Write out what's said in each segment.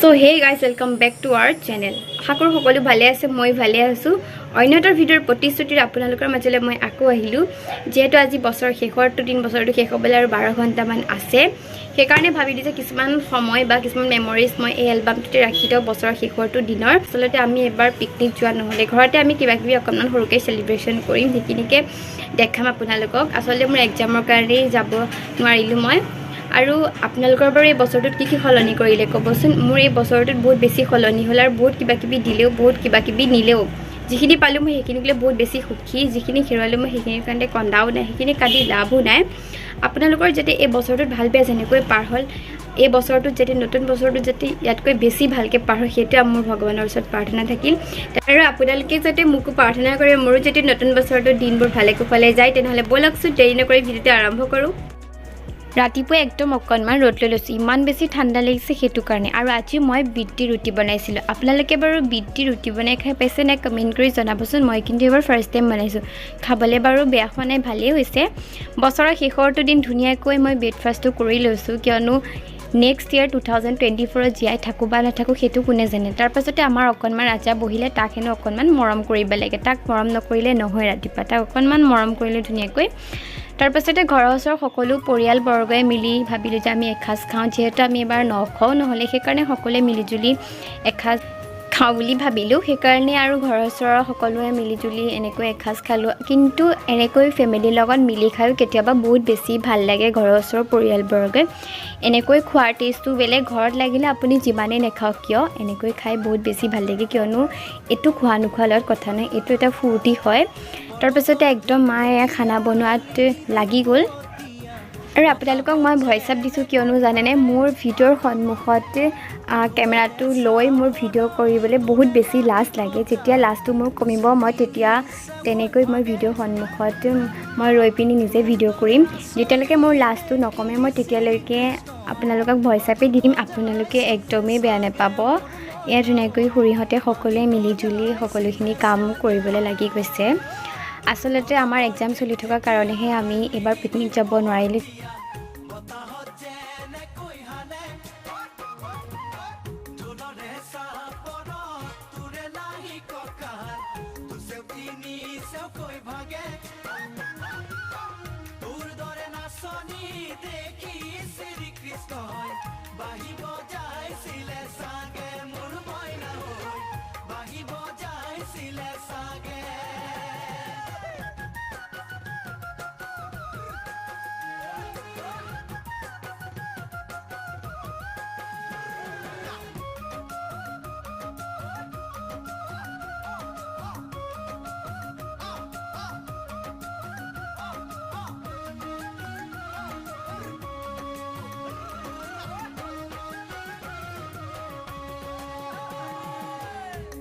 So hey guys, welcome back to our channel. আশা কৰোঁ সকলো ভালে আছে, মই ভালে আছোঁ। অন্য এটা ভিডিঅ'ৰ প্ৰতিশ্ৰুতিৰ আপোনালোকৰ মাজলৈ মই আকৌ আহিলোঁ। যিহেতু আজি বছৰ শেষৰটো দিন, বছৰটো শেষ হ'বলৈ আৰু 12 ঘণ্টামান আছে, সেইকাৰণে ভাবিলোঁ যে কিছুমান সময় বা কিছুমান মেমৰিজ মই এই এলবামটোতে ৰাখি দিওঁ বছৰৰ শেষৰটো দিনৰ। আচলতে আমি এবাৰ পিকনিক যোৱা নহ'লে ঘৰতে আমি কিবা কিবি অকণমান সৰুকৈ চেলিব্ৰেশ্যন কৰিম, সেইখিনিকে দেখাম আপোনালোকক। আচলতে মোৰ এক্সামৰ কাৰণেই যাব নোৱাৰিলোঁ মই। আৰু আপোনালোকৰ বাৰু এই বছৰটোত কি কি সলনি কৰিলে ক'বচোন। মোৰ এই বছৰটোত বহুত বেছি সলনি হ'ল আৰু বহুত কিবা কিবি দিলেও, বহুত কিবা কিবি নিলেও, যিখিনি পালোঁ মই সেইখিনিক লৈ বহুত বেছি সুখী, যিখিনি হেৰুৱালোঁ মই সেইখিনিৰ কাৰণে কন্দাও নাই, সেইখিনি কান্দি লাভো নাই। আপোনালোকৰ যাতে এই বছৰটোত ভাল বেয়া যেনেকৈ পাৰ হ'ল, এই বছৰটোত যাতে নতুন বছৰটোত যাতে ইয়াতকৈ বেছি ভালকৈ পাৰ হয়, সেইটোৱে মোৰ ভগৱানৰ ওচৰত প্ৰাৰ্থনা থাকিল। আৰু আপোনালোকে যাতে মোকো প্ৰাৰ্থনা কৰে, মোৰো যাতে নতুন বছৰটোত দিনবোৰ ভালে কুশলে যায়। তেনেহ'লে ব'লকচোন দেৰি নকৰি ভিডিঅ'টো আৰম্ভ কৰোঁ। ৰাতিপুৱা একদম অকণমান ৰ'দ লৈ লৈছোঁ, ইমান বেছি ঠাণ্ডা লাগিছে সেইটো কাৰণে। আৰু আজি মই বিট দি ৰুটি বনাইছিলোঁ। আপোনালোকে বাৰু বিট দি ৰুটি বনাই খাই পাইছে নে কমেণ্ট কৰি জনাবচোন। মই কিন্তু এইবাৰ ফাৰ্ষ্ট টাইম বনাইছোঁ, খাবলৈ বাৰু বেয়া হোৱা নাই, ভালেই হৈছে। বছৰৰ শেষৰটো দিন ধুনীয়াকৈ মই ব্ৰেকফাষ্টটো কৰি লৈছোঁ, কিয়নো নেক্সট ইয়েৰ 2024ত জীয়াই থাকোঁ বা নাথাকোঁ সেইটো কোনে জানে। তাৰপাছতে আমাৰ অকণমান ৰাজা বহিলে, তাক হেনো অকণমান মৰম কৰিব লাগে, তাক মৰম নকৰিলে নহয়। ৰাতিপুৱা তাক অকণমান মৰম কৰিলে ধুনীয়াকৈ। তাৰপাছতে ঘৰৰ ওচৰৰ সকলো পৰিয়ালবৰ্গই মিলি ভাবিলোঁ যে আমি এসাঁজ খাওঁ, যিহেতু আমি এবাৰ নখওঁ নহ'লে, সেইকাৰণে সকলোৱে মিলিজুলি এসাঁজ খাওঁ বুলি ভাবিলোঁ। সেইকাৰণে আৰু ঘৰৰ ওচৰৰ সকলোৱে মিলিজুলি এনেকৈ এসাঁজ খালোঁ। কিন্তু এনেকৈ ফেমিলিৰ লগত মিলি খায়ো কেতিয়াবা বহুত বেছি ভাল লাগে। ঘৰৰ ওচৰৰ পৰিয়ালবৰ্গই এনেকৈ খোৱাৰ টেষ্টটো বেলেগ। ঘৰত লাগিলে আপুনি যিমানেই নাখাওক কিয়, এনেকৈ খাই বহুত বেছি ভাল লাগে, কিয়নো এইটো খোৱা নোখোৱাৰ লগত কথা নাই, এইটো এটা ফূৰ্তি হয়। তাৰপাছতে একদম মায়ে খানা বনোৱাত লাগি গ'ল। আৰু আপোনালোকক মই ভইচ আপ দিছোঁ, কিয়নো জানেনে, মোৰ ভিডিঅ'ৰ সন্মুখত কেমেৰাটো লৈ মোৰ ভিডিঅ' কৰিবলৈ বহুত বেছি লাজ লাগে। যেতিয়া লাজটো মোৰ কমিব, মই তেতিয়া তেনেকৈ মই ভিডিঅ'ৰ সন্মুখত মই ৰৈ পিনি নিজে ভিডিঅ' কৰিম। যেতিয়ালৈকে মোৰ লাজটো নকমে, মই তেতিয়ালৈকে আপোনালোকক ভইচ আপেই দিম, আপোনালোকে একদমেই বেয়া নাপাব। এয়া ধুনীয়াকৈ খুৰীহঁতে সকলোৱে মিলিজুলি সকলোখিনি কাম কৰিবলৈ লাগি গৈছে। আচলতে আমাৰ এক্সাম চলি থকাৰ কাৰণেহে আমি এইবাৰ পিকনিক যাব নোৱাৰিলোঁ।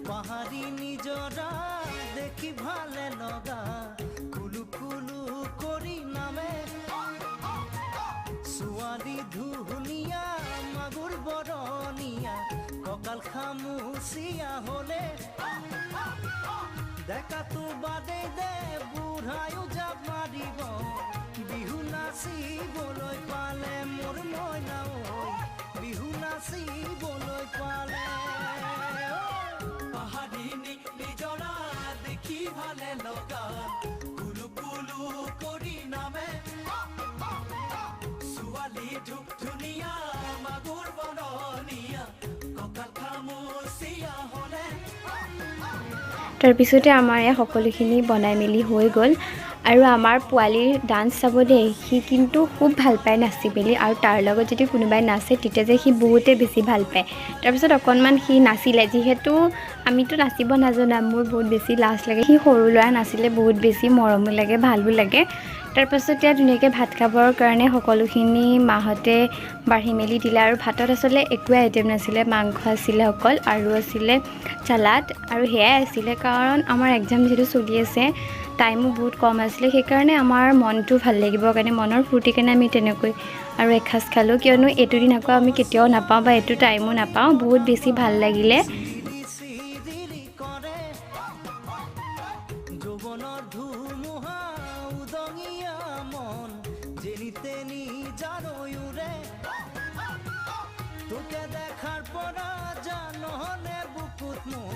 পাহাৰী নিজৰা দেখি ভালে লগা, কুলু কুলু কৰি নামে, ছোৱালী ধুনীয়া মাগুৰ বৰণীয়া, কঁকাল খামুচিয়া হ'লে ডেকাটো বাদে দে, বুঢ়ায়ো জাপ মাৰিব, বিহু নাচিবলৈ পালে মোৰ মইনা ঐ, বিহু নাচিবলৈ পালে। নিজৰা দেখি ভালে লগা, কুলু কুলু কৰি নামে, ছোৱালী ধুনীয়া মাগুৰ বৰণীয়া, কঁকাল খামুচিয়া হ'লে। তাৰপিছতে আমাৰ এই সকলোখিনি বনাই মেলি হৈ গ'ল। আৰু আমাৰ পোৱালীৰ ডান্স চাব দেই, সি কিন্তু খুব ভাল পায় নাচি মেলি, আৰু তাৰ লগত যদি কোনোবাই নাচে তেতিয়া যে সি বহুতেই বেছি ভাল পায়। তাৰপিছত অকণমান সি নাচিলে, যিহেতু আমিতো নাচিব নাজানো, মোৰ বহুত বেছি লাজ লাগে। সি সৰু ল'ৰা, নাচিলে বহুত বেছি মৰমো লাগে, ভালো লাগে। তাৰপাছত এতিয়া ধুনীয়াকৈ ভাত খাবৰ কাৰণে সকলোখিনি মাহঁতে বাঢ়ি মেলি দিলে। আৰু ভাতত আচলতে একোৱে আইটেম নাছিলে, মাংস আছিলে অকল, আৰু আছিলে চালাড, আৰু সেয়াই আছিলে। কাৰণ আমাৰ এক্সাম যিহেতু চলি আছে, টাইমো বহুত কম আছিলে, সেইকাৰণে আমাৰ মনটো ভাল লাগিবৰ কাৰণে, মনৰ ফূৰ্তিৰ কাৰণে আমি তেনেকৈ আৰু এসাঁজ খালোঁ। কিয়নো এইটো দিন আকৌ আমি কেতিয়াও নাপাওঁ বা এইটো টাইমো নাপাওঁ। বহুত বেছি ভাল লাগিলে। যৌৱনৰ ধুমুহা উদঙীয়া মন, যেনি তেনি জাৰৈ উৰে, তোকে দেখাৰ পৰা জাননে বুকুত মোৰ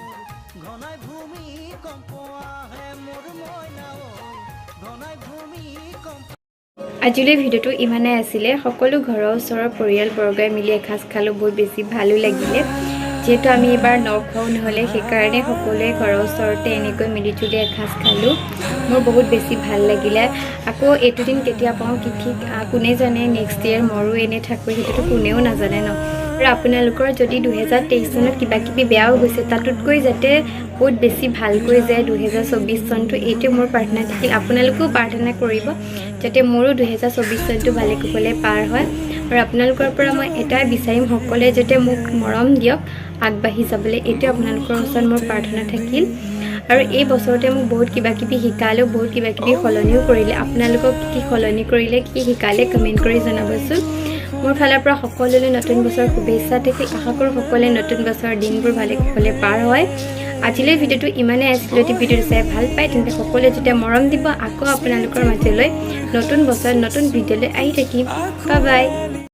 ঘনাই ভূমিকম্প আহে মোৰ মইনা ঐ, ঘনাই ভূমিকম্প। আজিলৈ ভিডিঅ'টো ইমানেই আছিলে। সকলো ঘৰৰ ওচৰৰ পৰিয়ালবৰ্গই মিলি এসাঁজ খালোঁ, বহুত বেছি ভালো লাগিলে। যিহেতু আমি এইবাৰ ন খোৱাও নহ'লে, সেইকাৰণে সকলোৱে ঘৰৰ ওচৰতে এনেকৈ মিলিজুলি এসাঁজ খালোঁ। মোৰ বহুত বেছি ভাল লাগিলে। আকৌ এইটো দিন কেতিয়া পাওঁ কি ঠিক, কোনে জানে? নেক্সট ইয়েৰ মৰো এনে থাকোঁ, সেইটোতো কোনেও নাজানে ন। আৰু আপোনালোকৰ যদি 2023 চনত কিবা কিবি বেয়াও গৈছে, তাতোতকৈ যাতে বহুত বেছি ভালকৈ যায় 2024 চনটো, এইটোৱে মোৰ প্ৰাৰ্থনা থাকিল। আপোনালোকেও প্ৰাৰ্থনা কৰিব যাতে মোৰো 2024 চনটো ভালে কুশলে পাৰ হয়। আৰু আপোনালোকৰ পৰা মই এটাই বিচাৰিম, সকলোৱে যাতে মোক মৰম দিয়ক আগবাঢ়ি যাবলৈ, এইটোৱে আপোনালোকৰ ওচৰত মোৰ প্ৰাৰ্থনা থাকিল। আৰু এই বছৰতে মোক বহুত কিবা কিবি শিকালেও, বহুত কিবা কিবি সলনিও কৰিলে। আপোনালোকক কি কি সলনি কৰিলে, কি শিকালে, কমেণ্ট কৰি জনাবচোন। মোৰ ফালৰ পৰা সকলোলৈ নতুন বছৰ শুভেচ্ছা থাকিল। আশা কৰোঁ সকলোৱে নতুন বছৰৰ দিনবোৰ ভালে কুশলে পাৰ হয়। আজিলৈ ভিডিঅ'টো ইমানেই আছিল। যদি ভিডিঅ'টো চাই ভাল পায়, তেন্তে সকলোৱে যেতিয়া মৰম দিব, আকৌ আপোনালোকৰ মাজলৈ নতুন বছৰত নতুন ভিডিঅ'লৈ আহি থাকিম। Bye bye.